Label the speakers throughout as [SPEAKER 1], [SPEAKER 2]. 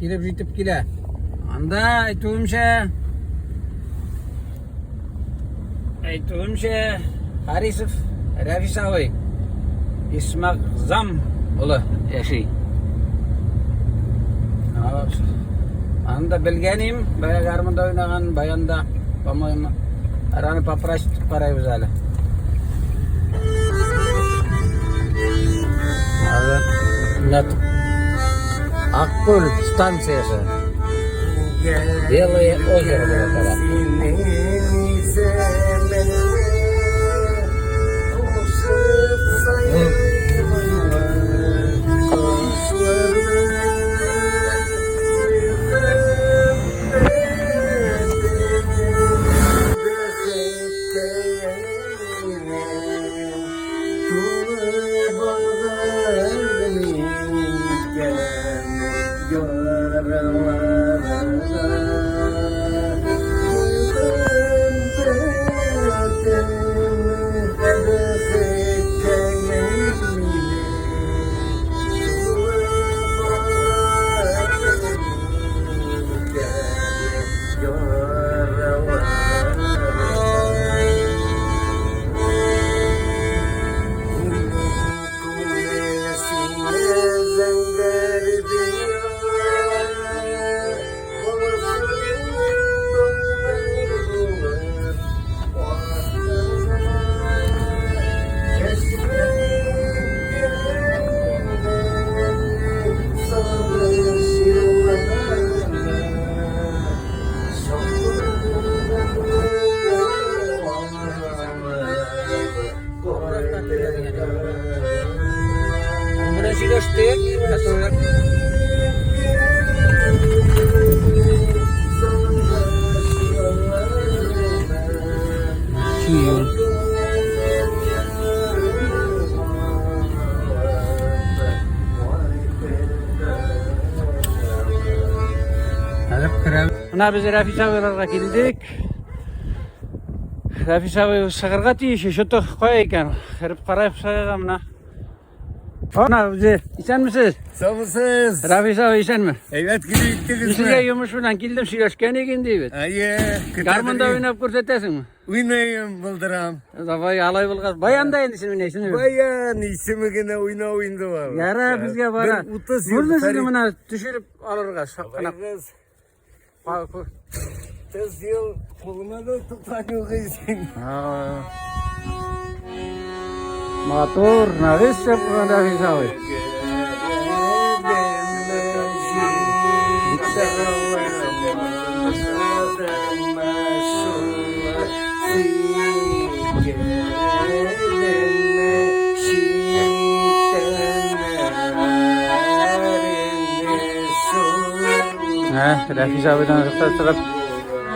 [SPEAKER 1] килеп җитеп килә. Анда әйтүемчә, әйтүемчә, Харисов Рәфис абый Исмәгъзам улы яши. Аны да белгәнем, бая гармунда уйнаган, баянда, по-моему. Араны попросить карайбыз әле. Аккүл станциясе. Белое озеро дип атала. Менә сөйләштек. Менә без Рәфис абыйларга килдек. Рәфис абый чыгарга тиеш, что-то кая икән? Кереп карайык чыгарга менә. Ана үзе, исәнмесез?
[SPEAKER 2] Саумысыз?
[SPEAKER 1] Рәфис абый исәнме?
[SPEAKER 2] Әйбәт килеп җиттегезме?
[SPEAKER 1] Сезгә йомыш белән килдем, сөйләшкән идек инде бит.
[SPEAKER 2] Әйе.
[SPEAKER 1] Гармунда уйнап күрсәтәсеңме?
[SPEAKER 2] Уйныйм, булдырам.
[SPEAKER 1] Давай, алай булгач. Баянда инде син уйнайсың.
[SPEAKER 2] Баян исеме генә уйнау инде ул.
[SPEAKER 1] Яра, безгә бара.
[SPEAKER 2] Бер 30 ел.
[SPEAKER 1] Можно сезне менә төшереп алырга, шак кына.
[SPEAKER 2] 30 ел кулыма да тоткан юк исең.
[SPEAKER 1] Матур, нәфис чапкан Рәфис абый. Ә, Рәфис абыйдан рөхсәт сорап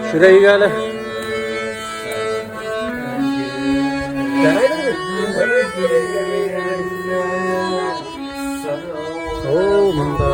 [SPEAKER 1] төшерәйек әле. О, монда.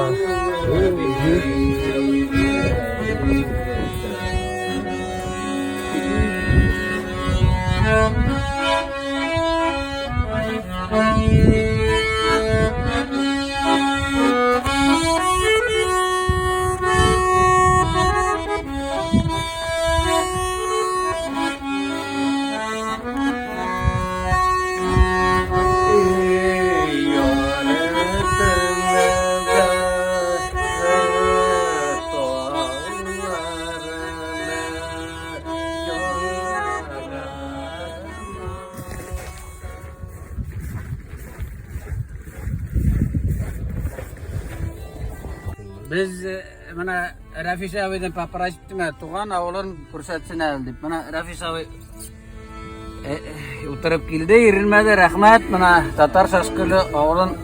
[SPEAKER 1] Без менә Рәфис абыйдан попросить менә туган авылын күрсәтсен әле дип. Менә Рәфис абый утырып килде, иренмәде, рәхмәт. Менә Татар Саскөле авылын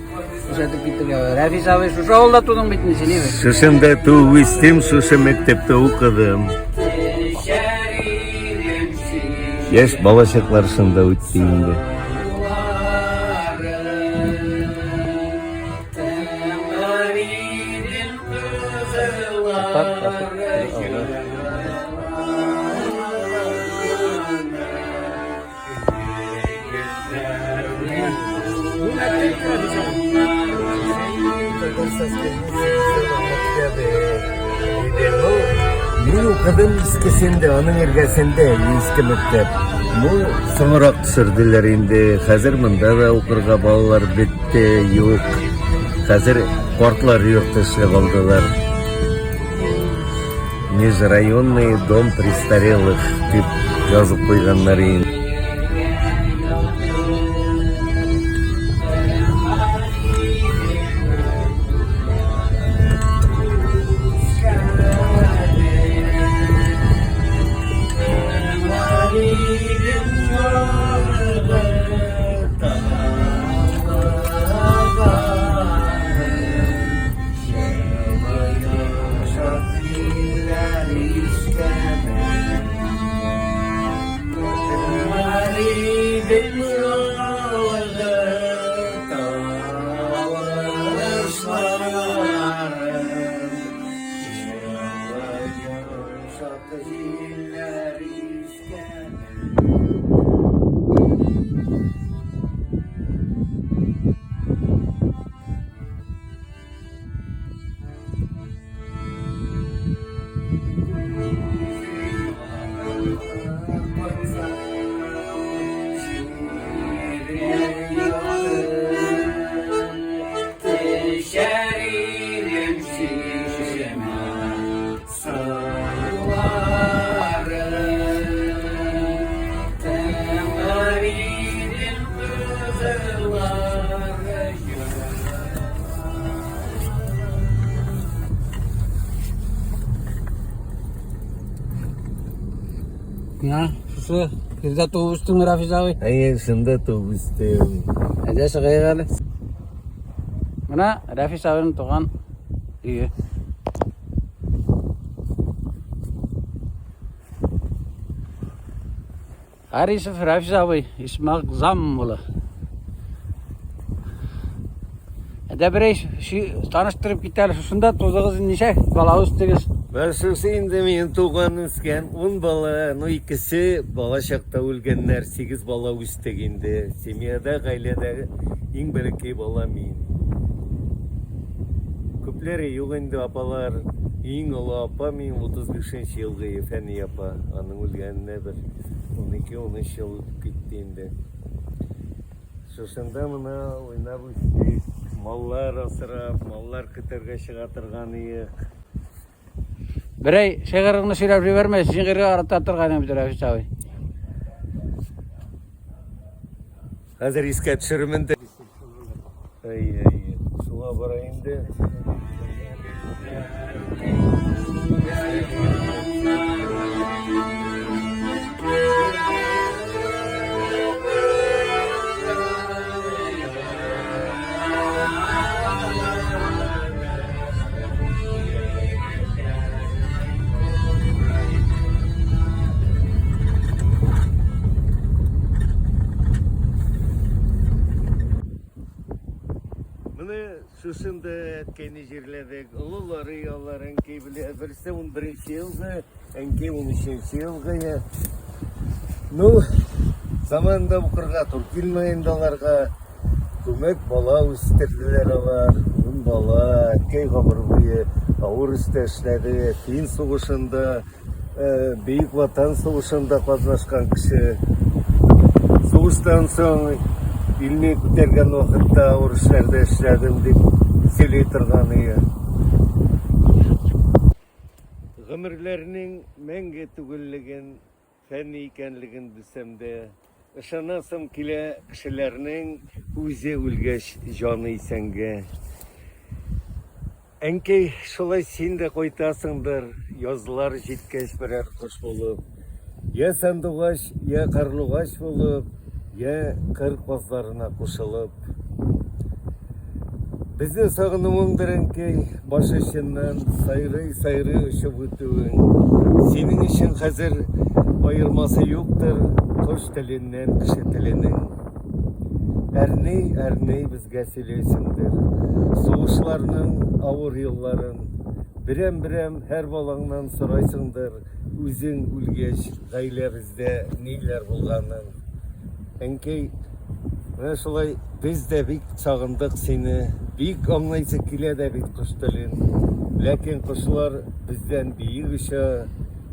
[SPEAKER 1] күрсәтеп китте. Рәфис абый, шушы авылда тудың бит инде син, әйе?
[SPEAKER 2] Шушында туып үстем, шушы мәктәптә укыдым. Яшь балачаклар шунда үтте инде. Мин укыдым искесендә, аның эргәсендә иске мәктәп. Ну, соңрак төшерделәр инде. Хәзер монда да укырга балалар бетте, юк. Хәзер картлар йорты эшләп алдылар. Межрайонный дом престарелых дип язып куйганнар инде.
[SPEAKER 1] Менә шушы җирдә туып үстең, Рафис абый.
[SPEAKER 2] Әйе, шунда туып үстем.
[SPEAKER 1] Әйдә чыгыйк әле. Менә Рафис абыйның туган өе. Харисов Рафис абый, Исмәгъзам улы. Әдә берәй таныштырып кит әле, шушында тудыгыз ничә бала үстегез?
[SPEAKER 2] Менә шушы инде минем туган үскән 10 бала, ну икесе бала чакта үлгәннәр, 8 бала үстек инде. Семьяда, гаиләдә иң бәләкәй бала мин. Күпләре юк инде апалар. Иң олы апа минем 35 елгы Фәния апа. Аның үлгәненә бер 12-13 ел үтеп китте инде. Шушында менә уйнап үстек. Маллар асрап, маллар көтәргә чыга торган идек.
[SPEAKER 1] Берәй шигыреңне сөйләп җибәрмә, шигырьгә арата торган идем бит, Рафис абый.
[SPEAKER 2] Хәзер искә төшерермен дә. Әй, әй, шуңа бара инде. Менә шушында әткәйне җирләдек. Олылары алар әнкәй белән берсе 11 елгы, әнкәй 13 елгы. Ну, заманында укырга туры килмәй инде аларга. Күмәк бала үстерделәр алар. Ун бала, әткәй гомер буе авыр эштә эшләде. Фин сугышында, э, Бөек Ватан сугышында катнашкан кеше. Сугыштан соң илне күтәргән вакытта авыр эшләрдә эшләдем дип сөйли торган иде. Гомерләрнең мәңге түгеллеген Фәнни икәнлеген белсәм дә, ышанасым килә кешеләрнең үзе үлгәч җаны исәнгә. Әнкәй, шулай син дә кайтасыңдыр, язлар җиткәч берәр кош булып. Я сандугач, я карлугач булып, я кыр казларына кушылып. Безне сагынуыңдыр, әнкәй, баш очыннан сайрый-сайрый очып үтүең. Синең өчен хәзер аермасы юктыр кош теленнән кеше теленең. Әрни-әрни безгә сөйләйсеңдер сугышларның авыр елларын. Берәм-берәм һәр балаңнан сорайсыңдыр үзең үлгәч гаиләбездә ниләр булганын. Әнкәй, менә шулай без дә бик сагындык сине. Бик аңлыйсы килә дә бит кош телен. Ләкин кошлар бездән биек оча,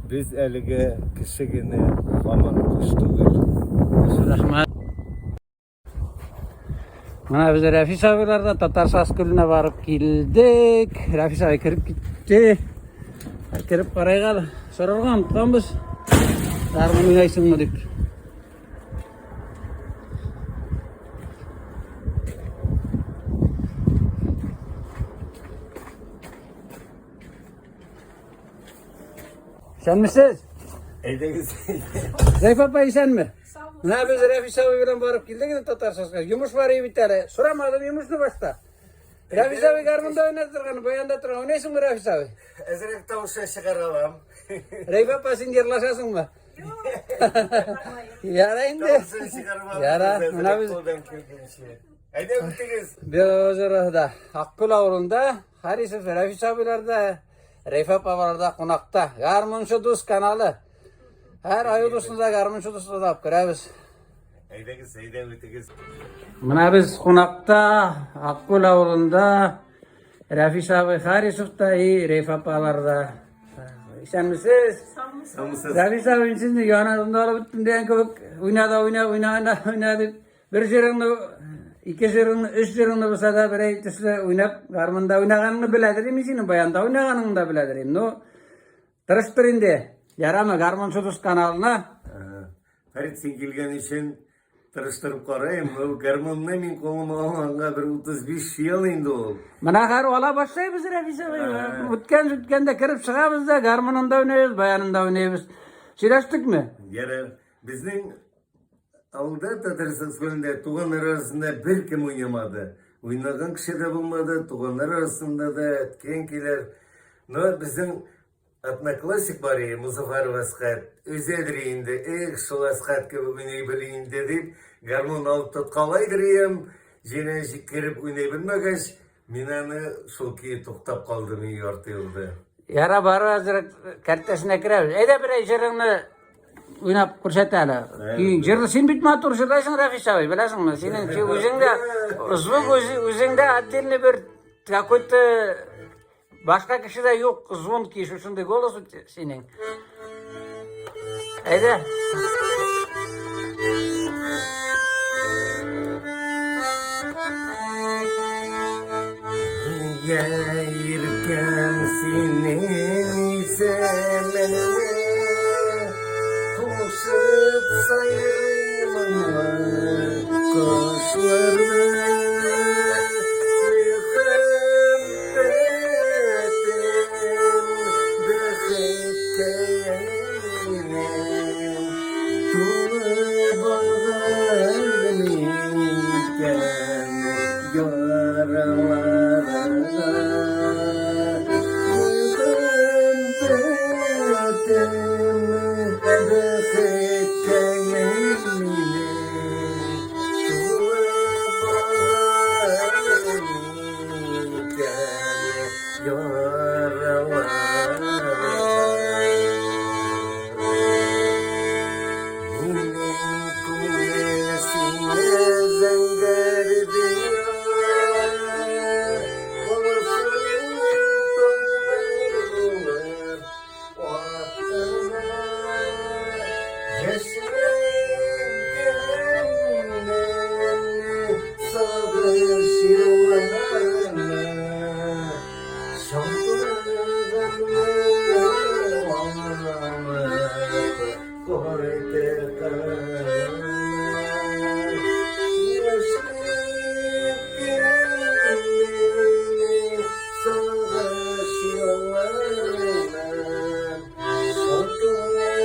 [SPEAKER 2] без әлегә кеше генә, һаман кош түгел.
[SPEAKER 1] Рәхмәт. Менә без Рәфис абыйларда Татар Саз күленә барып килдек. Рәфис абый кереп китте. Кереп карайга әле. Сорарга онытканбыз. Гармун уйнайсыңмы дип. Исәнмесез?
[SPEAKER 2] Әйдәгез.
[SPEAKER 1] Зәйф апа исәнме? Менә без Рәфис абый белән барып килдек инде Татар Сазга. Йомыш бар иде бит әле. Сорамадым йомышны башта. Рәфис абый гармунда уйнап торган, баянда торган. Уйнайсыңмы, Рәфис абый?
[SPEAKER 2] Әзрәк тавышы чыгара алам.
[SPEAKER 1] Рәйф апа, син җырлашасыңмы? Яра инде.
[SPEAKER 2] Тавышын чыгарып алам.
[SPEAKER 1] Яра, менә без
[SPEAKER 2] Кулдан килгәнчә. Әйдә үтегез.
[SPEAKER 1] Белозерода, Аккүл авылында Харисов Рәфис абыйларда, Рәйф апаларда кунакта. Гармунчы дус каналы. Һәр аю дусны да гармунчы дусны да алып керәбез.
[SPEAKER 2] Әйдәгез, әйдә үтегез.
[SPEAKER 1] Менә без кунакта Аккүл авылында Рәфис абый Харисовта и Рәйф апаларда. Исәнмесез?
[SPEAKER 2] Саумысыз.
[SPEAKER 1] Рәфис абый, мин сезне янымда алып үттем дигән кебек, уйна да уйна, уйна да уйна дип, бер җырыңны, ике җырыңны, өч җырыңны булса да берәй төсле уйнап, гармунда уйнаганыңны беләдер инде синең, баянда уйнаганыңны да беләдер инде. Ну, тырыштыр инде. Ярамы, гармунчы дус каналына.
[SPEAKER 2] Фәрит, син килгән өчен тырыштырып карыйм. Бу гармунны мин кулыма алганга бер 35 ел инде ул.
[SPEAKER 1] Менә хәзер ала башлыйбыз, Рәфис абый. Үткән үткәндә кереп чыгабыз да, гармунында уйныйбыз, баянында уйныйбыз. Сөйләштекме?
[SPEAKER 2] Ярар. Безнең авылда Татар Саксүлендә туганнар арасында беркем уйнамады. Уйнаган кеше дә булмады, туганнар арасында да әткәй-әнкәйләр. Но безнең одноклассник бар иде, Музафаров Әсхәт. Үзе дер инде, эх, шул Әсхәт кебек уйный бел инде дип, гармун алып тоткалайдыр ием. Җиренә җиткереп уйный белмәгәч, мин аны шул көе туктап калдым мин ярты юлда.
[SPEAKER 1] Яра барып әзрәк кәртәсенә керәбез. Әйдә берәй җырыңны уйнап күрсәт әле. Җырны син бит матур җырлайсың, Рәфис абый, беләсеңме? Синең үзеңдә звук үзеңдә отдельный бер какой-то башка кешедә юк звонкий шушындый голос синең. Әйдә.
[SPEAKER 2] Нигә иркәм синең исемеңне Кушып сайрый моңлы кошларны Мәхәббәтем бәхеткә минем Тулы багыр микән яраларга Мәхәббәтем бәхеткә минем Тулы багыр микән яраларга Минем күңел сине зәңгәр дөнья Булсын таңнар булыр артына Яшьлегемнең сагыш елларына Шатлыгымны алып кайтыр кырына. Яшьлегемнең сагыш елларына Шатлыгымны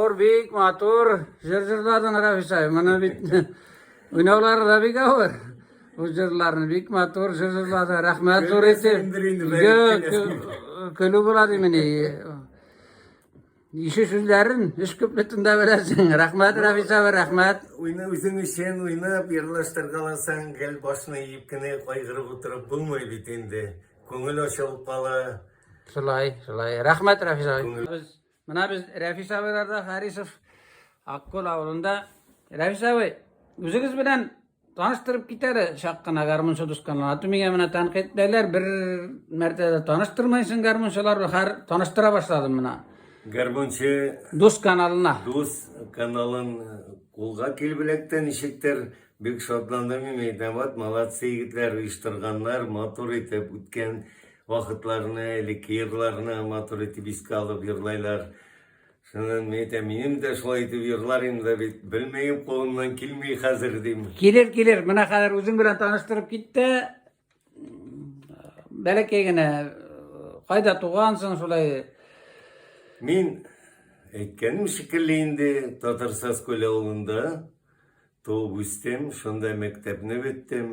[SPEAKER 1] авыр, бик матур җыр җырладың, Рафис абый. Моны бит уйнаулары да бик авыр. Бу җырларны бик матур җыр җырлады. Рәхмәт зур итеп. Юк, көлү була димени. Ише сүзләрен өч куплетын да беләсең. Рәхмәт, Рафис абый, рәхмәт.
[SPEAKER 2] Уйна үзең өчен уйнап, йырлаштыргаласаң, гел башны иеп кенә кайгырып утырып булмый бит инде. Күңел ачылып кала.
[SPEAKER 1] Шулай, шулай. Рәхмәт, Рафис абый. Без, менә без Рафис абыйларда Харисов Аккол авылында. Рафис абый, үзегез белән таныштырып кит әле чак кына гармунчы дусканнар. Ату миңа менә тәнкыйтьләрләр, бер мәртәбә дә таныштырмыйсың гармунчылар, хәр таныштыра башладым менә.
[SPEAKER 2] Гармунчы
[SPEAKER 1] Дус каналына.
[SPEAKER 2] Дус каналын кулга килеп эләкте ничектер. Бик шатландым мин, әйтәм, вот молодцы егетләр оештырганнар, матур итеп үткән вакытларны, элекке елларны матур итеп искә алып йырлайлар. Шуннан мин әйтәм, минем дә шулай итеп йырлар идем дә бит, белмәем, кулымнан килми хәзер дим.
[SPEAKER 1] Килер, килер. Менә хәзер үзең белән таныштырып кит тә, бәләкәй генә кайда тугансың шулай.
[SPEAKER 2] Мин әйткәнем шикелле инде Татар Саскүл авылында туып үстем, шунда мәктәпне беттем.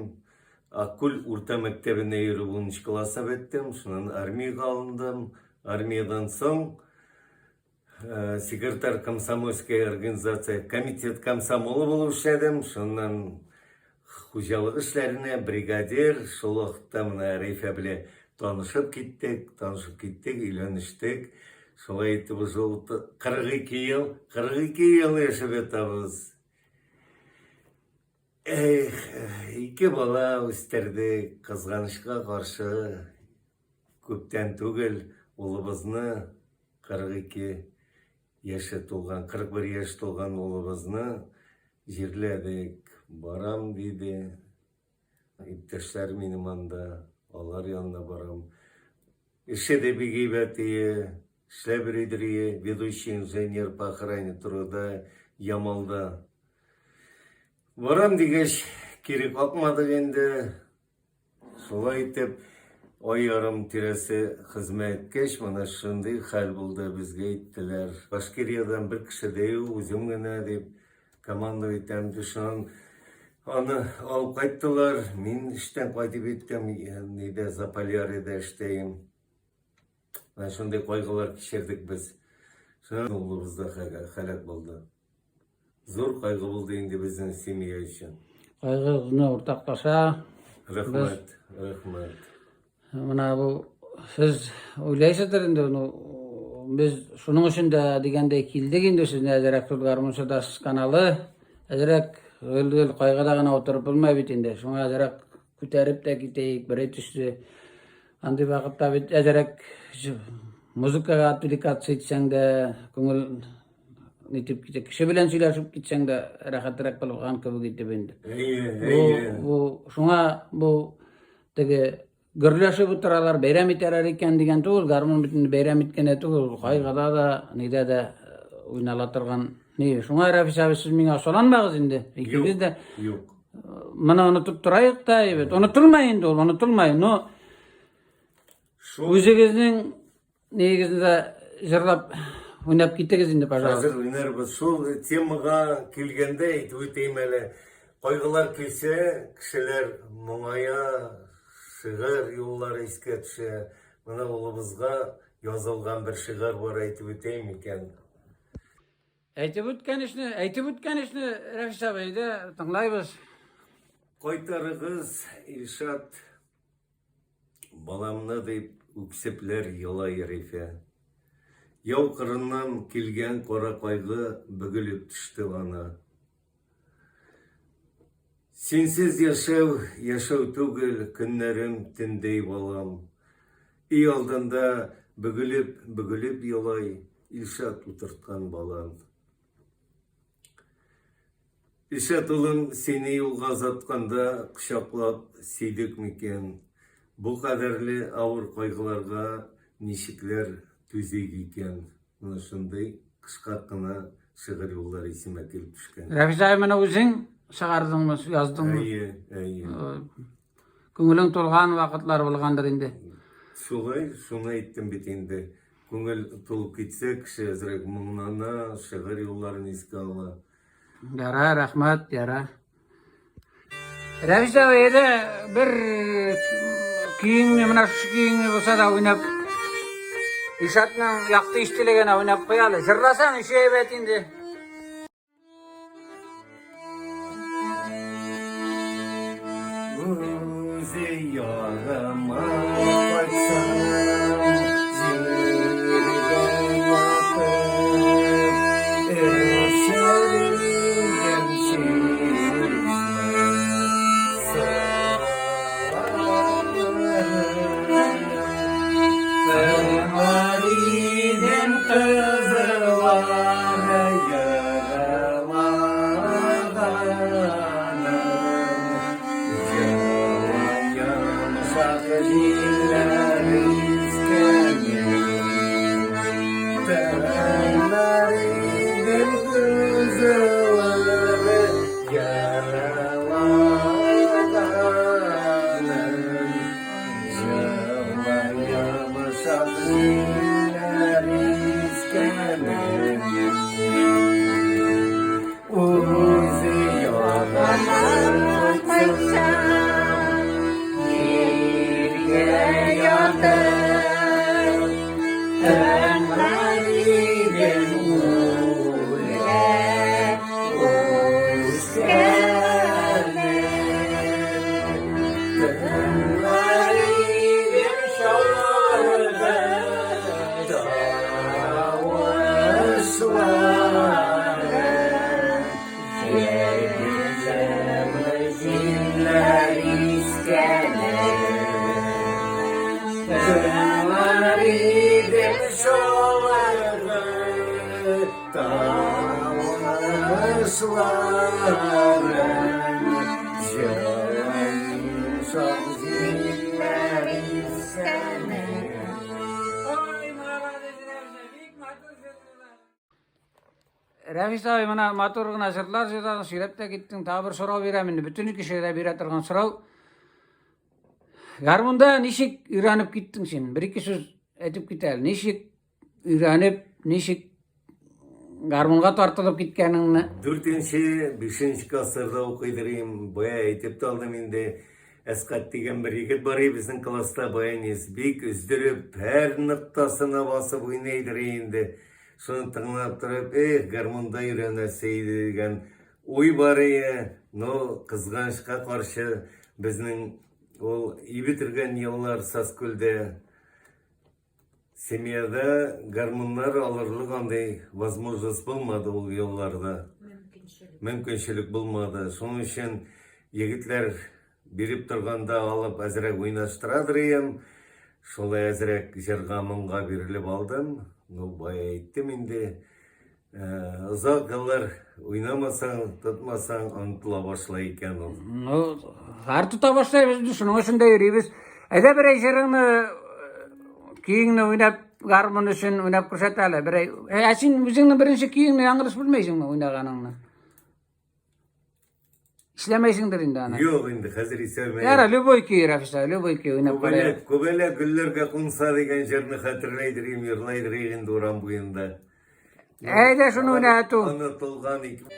[SPEAKER 2] Аккүл урта мәктәбенә йөреп 10 класса беттем, шуннан армиягә алындым. Армиядән соң э, секретарь комсомольской организации, комитет комсомолы булып эшләдем. Шуннан хуҗалык эшләренә бригадир, шул вакытта менә Рәйфә белән танышып киттек, танышып киттек, өйләнештек. Шулай итеп уже 42 ел, 42 ел яшәп ятабыз. Эх, ике бала үстердек, кызганычка каршы, күптән түгел улыбызны 42 яше тулган, 41 яшь тулган улыбызны җирләдек. Барам, диде. Иптәшләр минем анда, алар янына барам. Эше дә бик әйбәт ие, эшләп йөридер ие, ведущий инженер по охране труда Ямалда. Барам дигәч, кире какмадык инде. Шулай итеп, ай ярым тирәсе хезмәт иткәч, менә шундый хәл булды, безгә әйттеләр. Башкириядән бер кеше дә юк, үзем генә дип команда итәм. Шуннан аны алып кайттылар. Мин эштән кайтып җиттем, нидә Заполярьеда эштәем. Менә шундый кайгылар кичердек без. Шуннан улыбыз да һәлак булды. Зур кайгы булды инде безнең семья өчен.
[SPEAKER 1] Кайгыгызны уртаклаша.
[SPEAKER 2] Рәхмәт, рәхмәт.
[SPEAKER 1] Менә бу сез уйлайсыздыр инде, ну, без шуның өчен дә дигәндәй килдек инде сезне әзрәк тут гармунчы дас каналы. Әзрәк гел-гел кайгыда гына утырып булмый бит инде. Шуңа әзрәк күтәреп тә китәйек, берәй төсле. Андый вакытта бит әзрәк музыкага отвлекаться итсәң дә, күңел нитеп китә. Кеше белән сөйләшеп китсәң дә рәхәтрәк булган кебек итеп инде.
[SPEAKER 2] Әйе, әйе.
[SPEAKER 1] Бу шуңа бу теге гөрләшеп утыралар, бәйрәм итәләр икән дигән түгел, гармун бит инде бәйрәм иткәндә түгел, кайгыда да, нидә дә уйнала торган. Ни, шуңа Рафис абый, сез миңа ачуланмагыз инде. Икегез дә.
[SPEAKER 2] Юк.
[SPEAKER 1] Моны онытып торайык та, әйбәт. Онытылмай инде ул, онытылмай. Но үзегезнең нигезне дә җырлап уйнап китегез инде, пожалуйста.
[SPEAKER 2] Хәзер уйнарбыз. Шул темага килгәндә әйтеп үтәйем әле. Кайгылар килсә, кешеләр моңая, шигырь юллары искә төшә. Менә улыбызга язылган бер шигырь бар, әйтеп үтәйем микән?
[SPEAKER 1] Әйтеп үткән эшне, әйтеп үткән эшне, Рәфис абый, әйдә, тыңлайбыз.
[SPEAKER 2] Кайтарыгыз, Илшат, баламны дип үксепләр елай Рифә. Яу кырыннан килгән кара кайгы бөгелеп төште ана. Синсез яшәү, яшәү түгел, көннәрем төндәй балам. Өй алдында бөгелеп, бөгелеп елай Илшат утырткан балам. Илшат улым, сине юлга озатканда кочаклап сөйдек микән? Бу кадәрле авыр кайгыларга ничекләр түзик икән? Менә шундый кыска кына шигырь юллары исемә килеп төшкән.
[SPEAKER 1] Рәфис абый, моны үзең чыгардыңмы, яздыңмы?
[SPEAKER 2] Әйе, әйе.
[SPEAKER 1] Күңелең тулган вакытлар булгандыр инде.
[SPEAKER 2] Шулай, шуны әйттем бит инде. Күңел тулып китсә, кеше әзрәк моңлана, шигырь юлларын искә ала.
[SPEAKER 1] Яра, рәхмәт, яра. Рәвис абый, әйдә бер көеңне, менә шушы көеңне булса да уйнап, Илшатның якты истәлегенә уйнап куй әле. Җырласаң, ише әйбәт инде.
[SPEAKER 2] Үзе ягыма кайтсам, җиргә ятып, эчердем чишмә суларын. Тыңлар идем кызыллар егылаганын, Җылы йомшак җилләр искәнен. Тыңлар идем кызыллар егылаганын, Җылы йомшак җилләр искәнен. Үзе ягыма кайтсам, җиргә ятып, тыңлар идем үлә үскәнен. Тыңлар идем чалгы тавышларын, җәйге җилләр искәнен. Тыңлар идем чалгы тавышларын, җылы йомшак җилләр искәнен.
[SPEAKER 1] Ой, молодец, Рәвис, бик матур җырлыйлар. Рәфис абый, менә матур гына җырлар җырладың, сөйләп тә киттең. Тагы бер сорау бирәм инде. Бөтен кешегә дә бирә торган сорау. Гармунда ничек өйрәнеп киттең син? Бер-ике сүз әйтеп кит әле. Ничек өйрәнеп, ничек гармунга тартылып киткәнеңне?
[SPEAKER 2] Дүртенче, бишенче классларда укыйдыр идем. Бая әйтеп тә алдым инде. Әскать дигән бер егет бар иде безнең класста, баянист. Бик өздереп, һәр ноктасына басып уйныйдыр инде. Шуны тыңлап торып, эх, гармунда өйрәнәсе иде дигән уй бар иде. Но, кызганычка каршы, безнең ул өй бетергән еллар Саскүлдә семьяда гармуннар алырлык андый возможность булмады ул елларда. Мөмкинчелек. Мөмкинчелек булмады. Шуның өчен егетләр биреп торганда алып әзрәк уйнаштырадыр идем. Шулай әзрәк җырга моңга бирелеп алдым. Ну, бая әйттем инде. Озак еллар уйнамасаң, тотмасаң, онытыла башлый икән ул.
[SPEAKER 1] Ну, һәр тота башлайбыз, инде шуның өчен дә йөрибез. Әйдә берәй җырыңны, көеңне уйнап, гармун өчен уйнап күрсәт әле. Берәй. Ә син үзеңнең беренче көеңне яңгырыш белмәйсеңме уйнаганыңны? Эшләмәйсеңдер инде аны.
[SPEAKER 2] Юк инде, хәзер исәнме.
[SPEAKER 1] Яра, любой көй, Рафиса, любой көй уйнап
[SPEAKER 2] карыйк. Күбәләк, күбәләк гөлләргә кунса дигән җырны хәтерләйдер им, йырлайдыр инде урам буенда.
[SPEAKER 1] Әйдә шуны уйна ату.
[SPEAKER 2] Онытылган икән.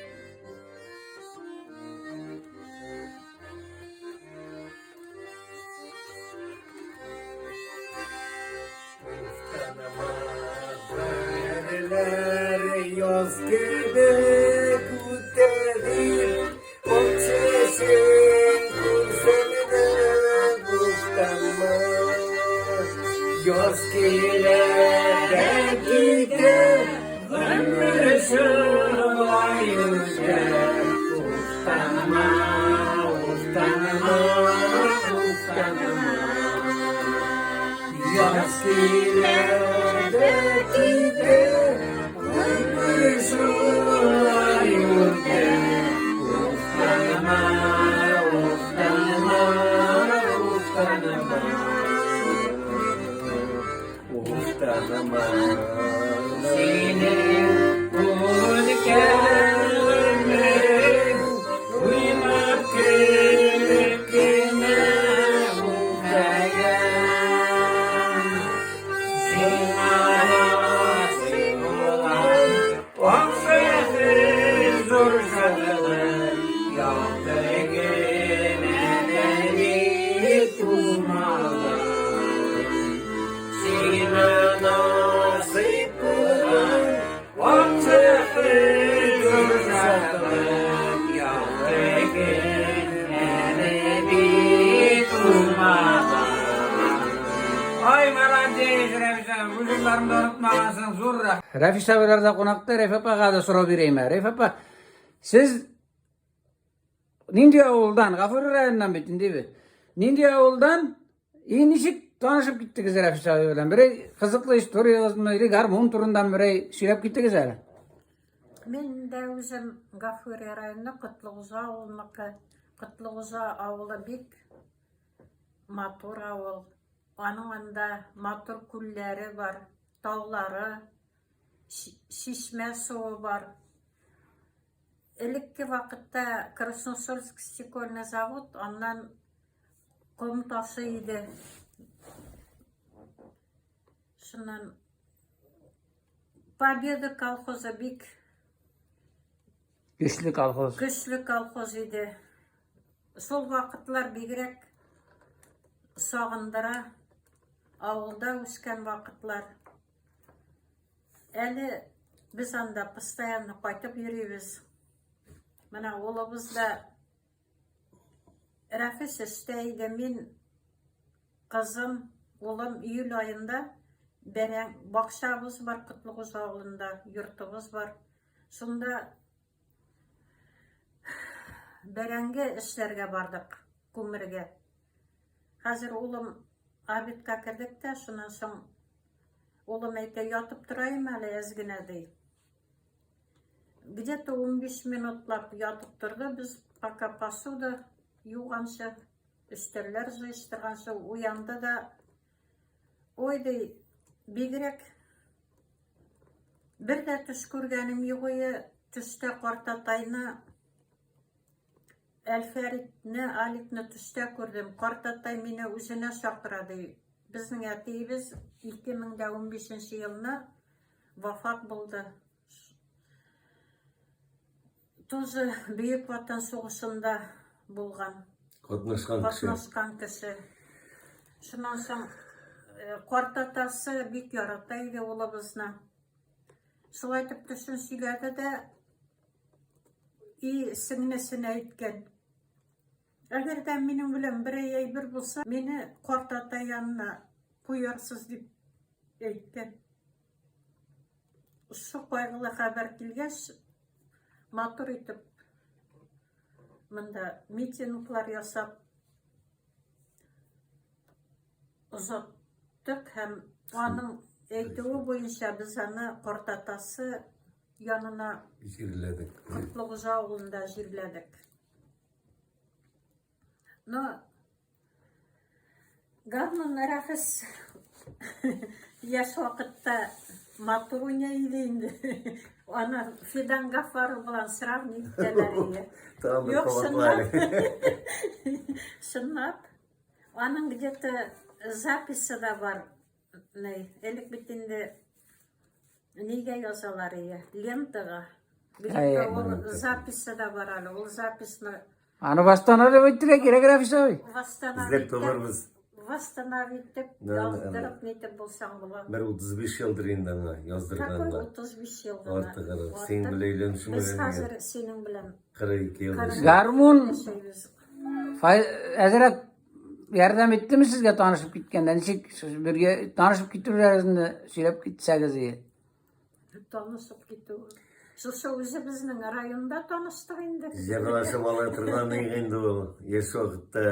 [SPEAKER 2] Яз кебек үтә дип, ак чәчен күрсәм дә уфтанма. Яз килә дә китә, гомер шулай үтә. Уфтанма, уфтанма, уфтанма. Яз килә дә китә, гомер шулай үтә. Уфтанма, уфтанма, уфтанма. Уфтанма.
[SPEAKER 1] Синең үткән гомерең уйнап көлеп кенә үтәгән. Сиңа җырларын да онытмагансың, зур рәхмәт. Рәфис абыйларда кунакта Рәйфә апага да сорау бирәйм. Рәйфә апа, сез нинди авылдан? Гафури районыннан бит инде бит. Нинди авылдан? И ничек танышып киттегез Рәфис абый белән? Берәй кызыклы историягызмы или гармун турында берәй сөйләп киттегез әле?
[SPEAKER 3] Мин дә үзем Гафури районы Котлыгуза авылыныкы. Котлыгуза авылы бик матур авыл. Аның анда матур күлләре бар, таулары, чишмә суы бар. Элекке вакытта Красносольск стекольный завод аннан ком ташы иде. Шуннан Победа колхозы бик
[SPEAKER 1] көчле колхоз.
[SPEAKER 3] Көчле колхоз иде. Шул вакытлар бигрәк сагындыра. Авылда үскән вакытлар. Әле без анда постоянно кайтып йөрибез. Менә улыбыз да Рәфис эштә иде, мин кызым, улым июль аенда бәрәң бакчабыз бар Котлыгуҗа авылында, йортыбыз бар. Шунда бәрәңге эшләргә бардык, күмергә. Хәзер улым обедка кердек тә, шуннан соң улым әйтә, ятып торайым әле әз генә, ди. Где-то 15 минутлап ятып торды, без пока посуда юганчы, өстәлләр җыештырганчы уянды да, ой ди, бигрәк бер дә төш күргәнем юк ие, төштә картатайны Әлфәритне, Аликны төштә күрдем. Картатай мине үзенә чакыра, ди. Безнең әтиебез 2015 елны вафат булды. Тоже Бөек Ватан сугышында булган.
[SPEAKER 2] Катнашкан кеше.
[SPEAKER 3] Катнашкан кеше. Шуннан соң э, картатасы бик ярата иде улыбызны. Шулай итеп төшен сөйләде дә и сеңлесенә әйткән. Әгәр дә минем белән берәй әйбер булса, мине картата янына куярсыз дип әйткән. Шушы кайгылы хәбәр килгәч, матур итеп монда митинглар ясап озаттык һәм аның әйтүе буенча без аны картатасы янына
[SPEAKER 2] җирләдек.
[SPEAKER 3] Котлыгужа авылында җирләдек. Но Гармун Рәфис яшь вакытта матур уйный иде инде. Аны Фидан Гафаров белән сравнить итәләр иде. Юк, чынлап. Чынлап. Аның где-то записи да бар. Элек бит инде нигә язалар ие? Лентага. Где-то ул записи да бар әле. Ул записьны
[SPEAKER 1] Аны восстанавливать итәргә кирәк, Рафис абый.
[SPEAKER 3] Восстановить.
[SPEAKER 2] Эзләп табарбыз.
[SPEAKER 3] Восстановить итеп, яздырып, нитеп булсаң була.
[SPEAKER 2] Бер 35 елдыр инде аңа яздырганга.
[SPEAKER 3] Какой 35 ел гына?
[SPEAKER 2] Артыгы. Син белән өйләнешү
[SPEAKER 3] Без хәзер синең белән
[SPEAKER 2] 42 ел.
[SPEAKER 1] Гармун әзрәк ярдәм иттеме сезгә танышып киткәндә? Ничек бергә танышып китүләрегезне сөйләп китсәгез иде.
[SPEAKER 3] Танышып китү. Шушы үзебезнең районда таныштык инде.
[SPEAKER 2] Җырлашып ала торган инде ул. Яшь вакытта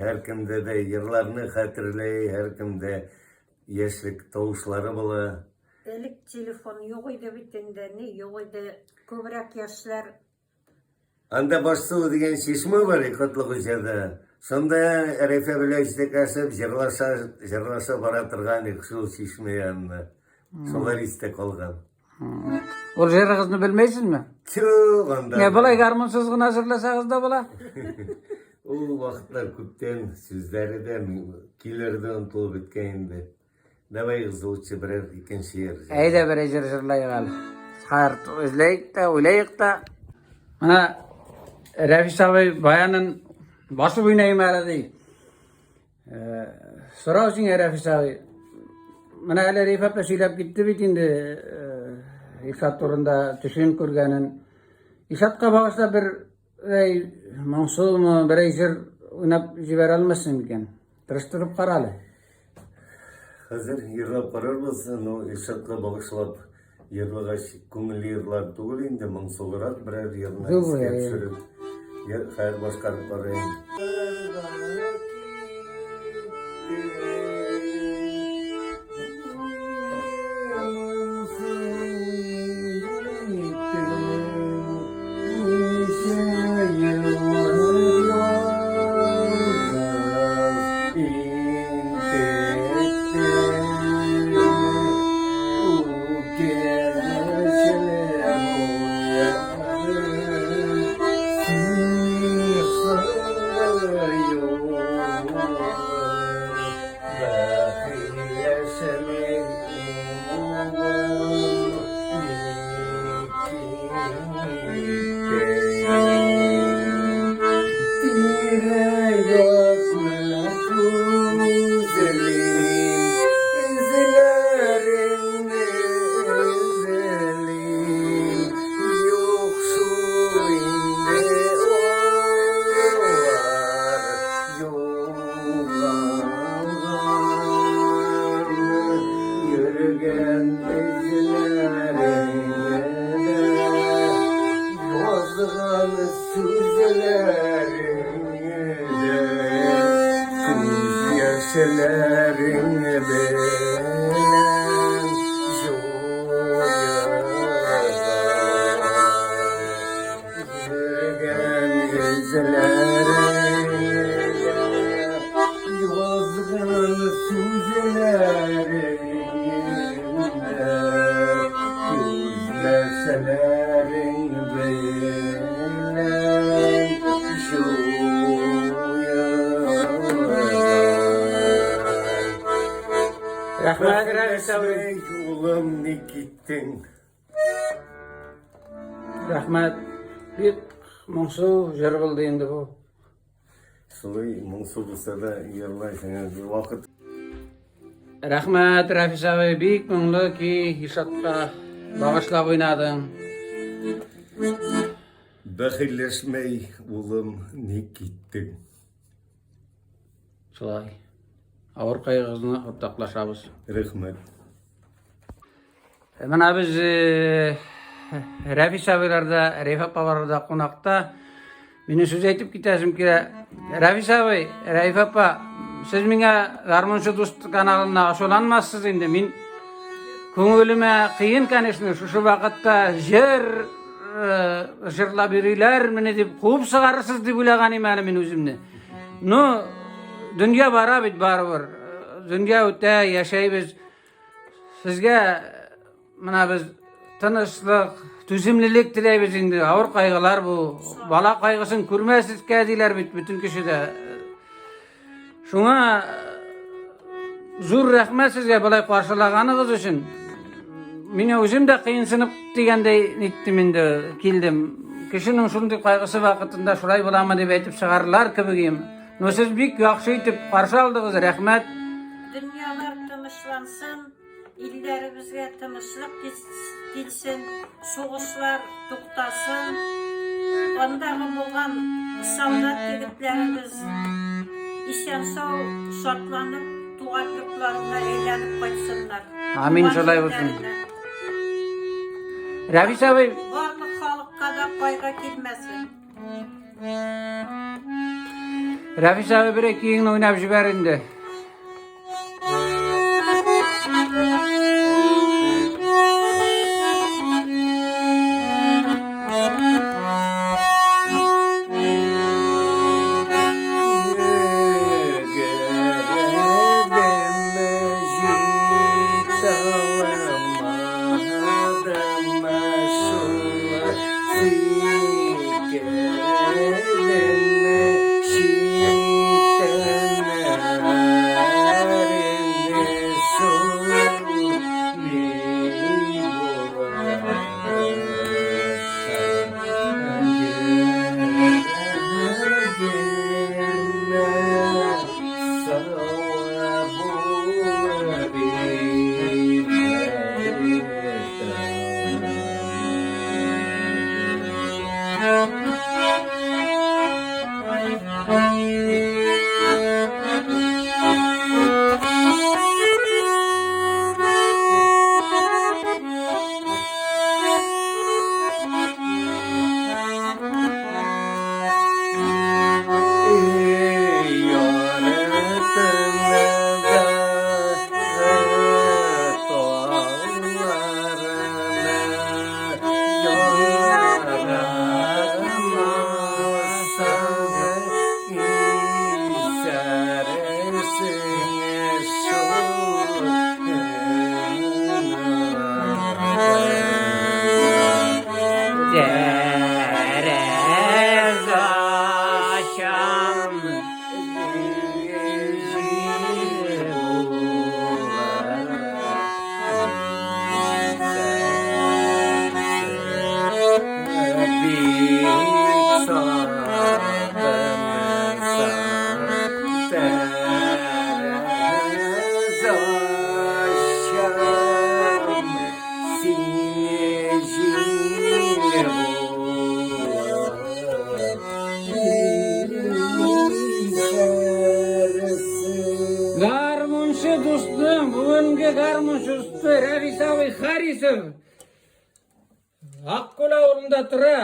[SPEAKER 2] һәркемдә дә йырларны хәтерли, һәркемдә яшьлек тавышлары була.
[SPEAKER 3] Элек телефон юк иде бит инде, ни юк иде. Күбрәк яшьләр
[SPEAKER 2] Анда Башсу дигән чишмә бар Котлыгуҗада. Шунда Рәйфә белән җитәкләшеп җырлаша, җырлаша бара торган идек шул чишмә янына. Шулар истә калган.
[SPEAKER 1] Ул җырыгызны белмәйсезме?
[SPEAKER 2] Чук анда.
[SPEAKER 1] Ә болай гармунсыз гына җырласагыз да була.
[SPEAKER 2] Ул вакытлар күптән сүзләре дә, көйләре дә онытылып беткән инде. Давай лучше берәр икенче җыр.
[SPEAKER 1] Әйдә берәр җыр җырлайык әле. Хәер, эзләйек тә, уйлайык та. Менә Рәфис абый баянын басып уйнайым әле ди. Э, сорау сиңа, Рәфис абый. Менә әле Рифат та сөйләп китте бит инде э, Илшат турында төшен күргәнен. Илшатка багышлап бер Әй, моңсузмы, берәй җыр уйнап җибәрә алмассың микән? Тырыштырып кара әле.
[SPEAKER 2] Хәзер йырлап карарбыз, но Илшатка багышлап йырлагач, күңелле йырлар түгел инде, моңсулырак берәр йырны искә төшереп, хәзер башкарып карыйм.
[SPEAKER 1] Рәхмәт, Рәмис абый.
[SPEAKER 2] Улым, ник киттең?
[SPEAKER 1] Рәхмәт. Бик моңсу җыр булды инде бу.
[SPEAKER 2] Шулай моңсу булса да җырлайсың инде вакыт.
[SPEAKER 1] Рәхмәт, Рәфис абый, бик моңлы көй Илшатка багышлап уйнадың.
[SPEAKER 2] Бәхилләшмәй, улым, ник киттең?
[SPEAKER 1] Шулай. Авыр кайгыгызны уртаклашабыз.
[SPEAKER 2] Рәхмәт.
[SPEAKER 1] Менә без Рәфис абыйларда, Рәйф апаларда кунакта. Минем сүз әйтеп китәсем килә. Рәфис абый, Рәйф апа, сез миңа Гармунчы дуст каналына ачуланмассыз инде. Мин күңелемә кыен, конечно, шушы вакытта җыр җырлап йөриләр мине дип куып чыгарырсыз дип уйлаган идем әле мин үземне. Ну, дөнья бара бит барыбер. Дөнья үтә, яшәйбез. Сезгә менә без тынычлык, түземлелек теләйбез инде. Авыр кайгылар бу. Бала кайгысын күрмәсезгә диләр бит бөтен кеше дә. Шуңа зур рәхмәт сезгә болай каршылаганыгыз өчен. Мин үзем дә кыенсынып дигәндәй ниттем инде, килдем. Кешенең шундый кайгысы вакытында шулай буламы дип әйтеп чыгарырлар кебек. Но сез бик яхшы итеп каршы алдыгыз, рәхмәт.
[SPEAKER 3] Дөньялар тынычлансын, илләребезгә тынычлык килсен, сугышлар туктасын. Андагы булган солдат егетләребез исән-сау шатланып туган йортларына әйләнеп кайтсыннар.
[SPEAKER 1] Амин, шулай булсын. Рәфис абый.
[SPEAKER 3] Барлык халыкка да кайгы килмәсен.
[SPEAKER 1] Рәфис абый, бер көеңне уйнап җибәр инде. Гармунчы дустым, бүгенге гармунчы дусты Рәфис абый Харисов. Аккүл авылында тора.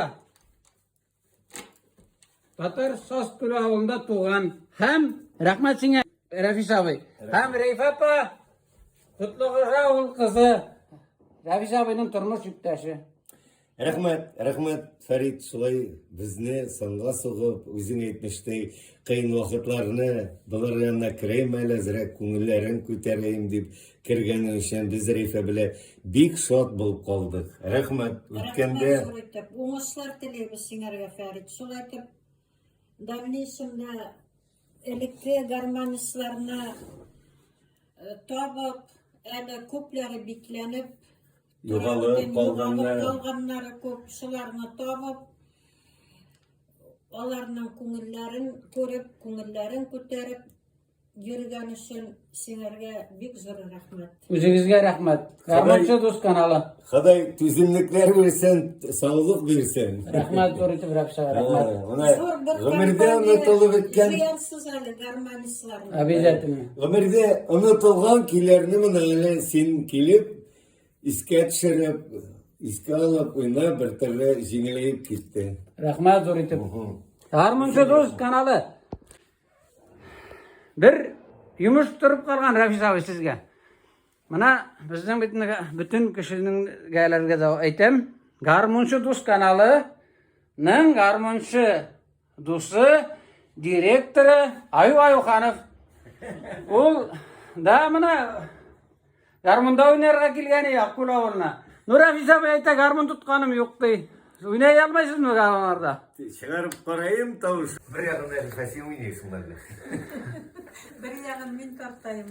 [SPEAKER 1] Татар Саскүл авылында туган. Һәм рәхмәт сиңа, Рәфис абый. Һәм Рәйфә апа Котлыгыжа авыл кызы. Рәфис абыйның тормыш иптәше.
[SPEAKER 2] Рәхмәт, рәхмәт, Фәрит, шулай безне санга сугып, үзең әйтмештәй, кыен вакытларны болар янына керәйм әле, әзрәк күңелләрен күтәрәем дип кергәнең өчен без Рәйфә белән бик шат булып калдык. Рәхмәт, үткәндә.
[SPEAKER 3] Рәхмәт зур итеп. Уңышлар телибез сиңәргә, Фәрит. Шулай итеп, дальнейшемда элекке гармонистларны э, табып, әле күпләре бикләнеп,
[SPEAKER 2] Югалып калганнар.
[SPEAKER 3] Калганнары күп, шуларны табып, аларның күңелләрен күреп, күңелләрен күтәреп йөргән өчен сиңәргә бик зур рәхмәт.
[SPEAKER 1] Үзегезгә рәхмәт. Гармунчы дус каналы.
[SPEAKER 2] Ходай түземлекләр бирсен, саулык бирсен.
[SPEAKER 1] Рәхмәт зур итеп Рәфисә, рәхмәт.
[SPEAKER 2] Менә гомердә онытылып беткән.
[SPEAKER 3] Зыянсыз әле гармонистларны.
[SPEAKER 1] Обязательно.
[SPEAKER 2] Гомердә онытылган көйләрне менә әле син килеп Искә төшереп, искә алып, уйнап бер төрле җиңеләеп китте.
[SPEAKER 1] Рәхмәт зур итеп. Гармунчы дус каналы. Бер йомыш торып калган Рафис абый сезгә. Менә безнең бит бөтен кешенең гәләргә дә әйтәм. Гармунчы дус каналының гармунчы дусы, директоры Аю Аюханов. Ул да менә гармунда уйнарга килгән Аккүл авылына. Ну, Рафис абый әйтә, гармун тотканым юк ди. Уйнай алмайсызмы гармуннарда?
[SPEAKER 2] Чыгарып караем тавыш. Бер ягын Рәфисә син уйныйсың әле.
[SPEAKER 3] Бер ягын мин тартайым.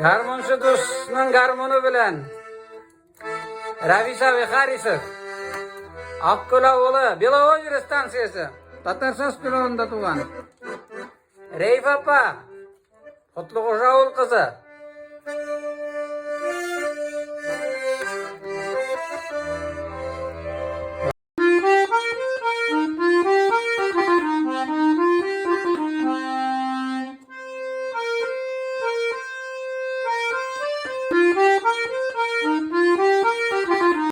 [SPEAKER 1] Гармунчы дусның гармуны белән Равис абый Харисов Аккүл авылы, Белоозеро станциясе, Татар Саскүл авылында туган. Рәйф апа, Котлыгожа авыл кызы.